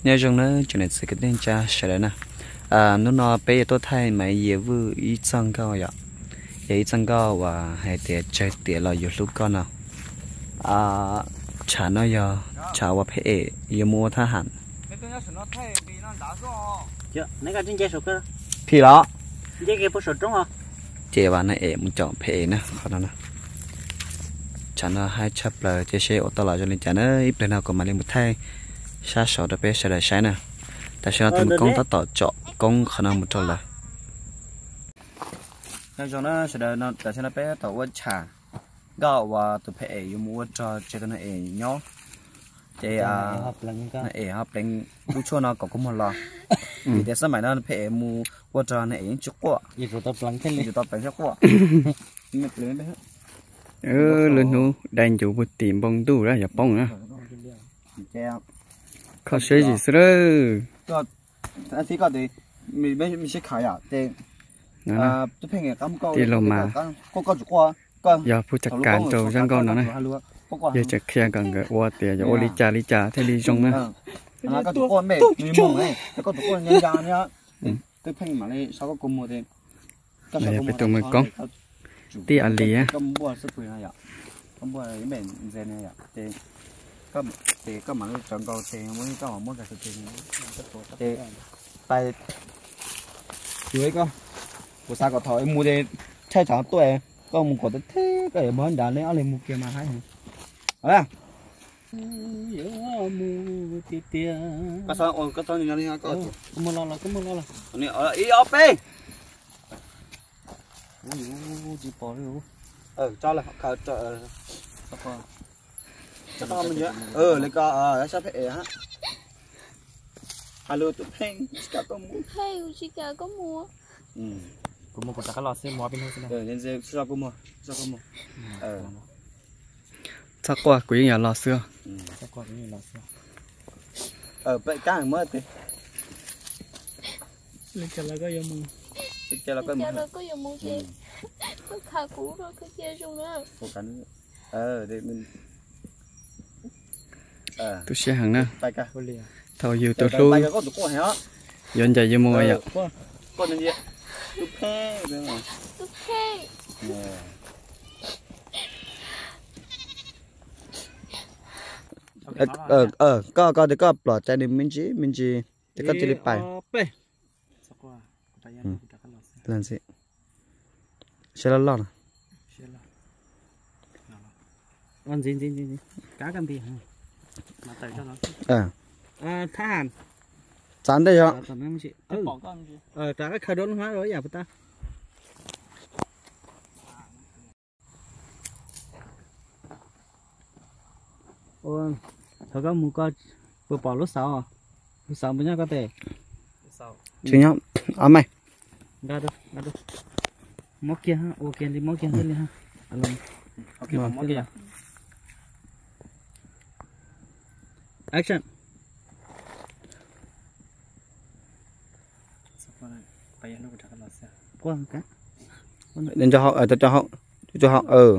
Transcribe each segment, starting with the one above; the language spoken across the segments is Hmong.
Nyob zoo na tsoom niam txiv kwv tij neej tsa sawv daws na. Hnub no peb yuav tuaj thaij Maiv Yias Vwj ib txoj nkauj yom, yog ib txoj nkauj uas hais tias tsawg tiam los yuav hlub koj no. Tshav no yog tshav uas Phev Em yuav mus ua thab ham. Phim los? Ces vas Nais Em mus caum Phev Em na qhov no na. Tshav no haib tshaj plaws ces seb ua tau los zoo li cas na, ib pliag no kuv mam li mus thaij sab saud rau peb sawv daws saib na. Tam sim no tus mus koob tab tom tsom koob qhov no mus rau lawv. Nyob zoo na sawv daws, tam sim no peb tab tom ua tsham nkauj uas tus Phev Em yuav mus ua rog tseg tus Nais Em nyob. Ces Nais Em ho pleev lub tshuaj no kom kua muag los. Vim tias xab maim no Phev Em mus ua rog Nais Em yeej tsis quaj, yeej tsis tau pleev thiab quaj. Lwm hnub dai ncuv puag tim npoo ntuj lawm yog poob na. Kho siab zim xwb lawm. Tij laug mas yog phub caj kav rau zaj nkauj no na. Yog tseem qhia kom nkawd ua tias yuav ua li cas li cas thiaj li zoo na. Peb tus mus koob tij a li. Kuv xav kom thaum mus ces thaij tsam tuaj, koj mus kom teb theb koj yuav mus nrad, neb ob leeg mus kiag mas haib heev. Ib ob peb. Tso lawm, li ko, sab Phev Em. Hais lus tus pheej tsis kam koj mus. Kuv mus kuv rov qab los xwb, mus ob peb hnub xwb na. Txhob quaj, kuv yeej yuav los xwb. Li cas los koj yuav mus. Li cas los koj yuav mus ces koj khav kuv rau koj cia zoo na. Tu siab heev na. Thaum yus tus hlub yuav ncaim yus mus yom. Koj, koj tias koj plom cai nws me ntsis me ntsis ces koj cia li pais. Siab loj loj no. Txav ntej yog. Thov koj mus koj puas pom lub xauv, lub xauv puas nyob koj tes? Tsis nyob, a me. Mob kiag, ua kiag li mob kiag li ha. Action. Nco hauv, cov hauv, cov hauv.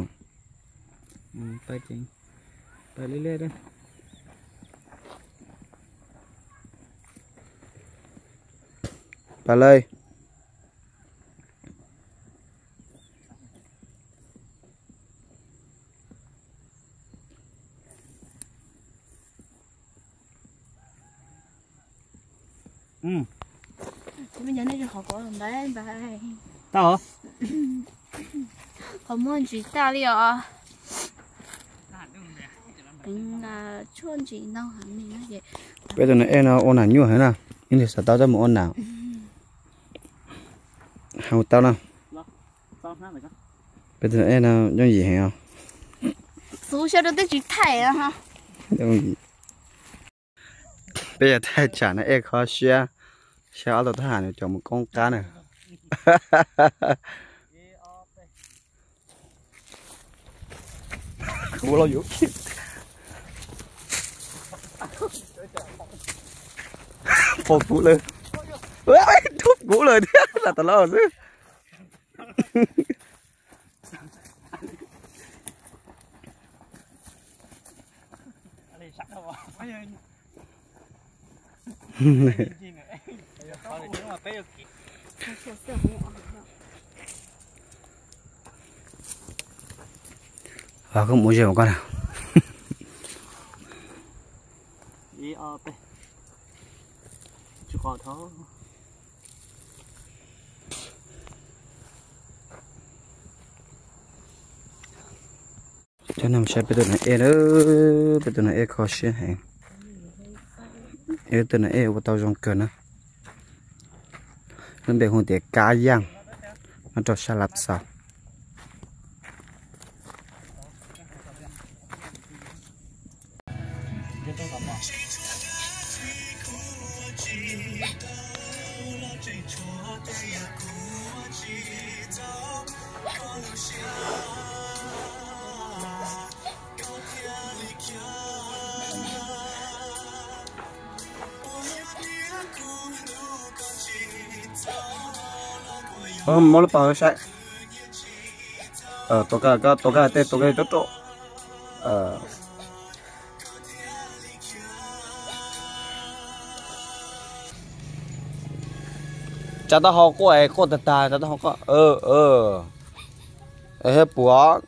Pais li lej. Pais lawm. Tau. Qhov muag ntsis tag li os. Tshuaj ntsis ntau heev. Peb tus no ej no ua nam nyuaj heev na, ib ntsis xav tau coj mus ua nam. Hau tau na. Peb tus no ej no yooj yim heev os. Xub siab rau tej tsis thaij. Peb yuav thaij tsam no ej kho siab, saib ob tug thab ham nws cov mus koob qab na. Pom kuv lawm, rub kuv lawm thiab, lam tas los xwb. Koj mus ze mas koj na. Coj nej mus saib peb tus nas ej, peb tus nas ej kho siab heev. Ib tug nas ej ua tau zoo kawg na. Lub npe hu tias Kab Yaj, nyob rau sab Lav Xaus. Muab lub pam saib. Tua koj tej, tua koj tej rau. Tsa taub hau quaj, quaj tag tag, tsa taub hau quaj. Thiab puas.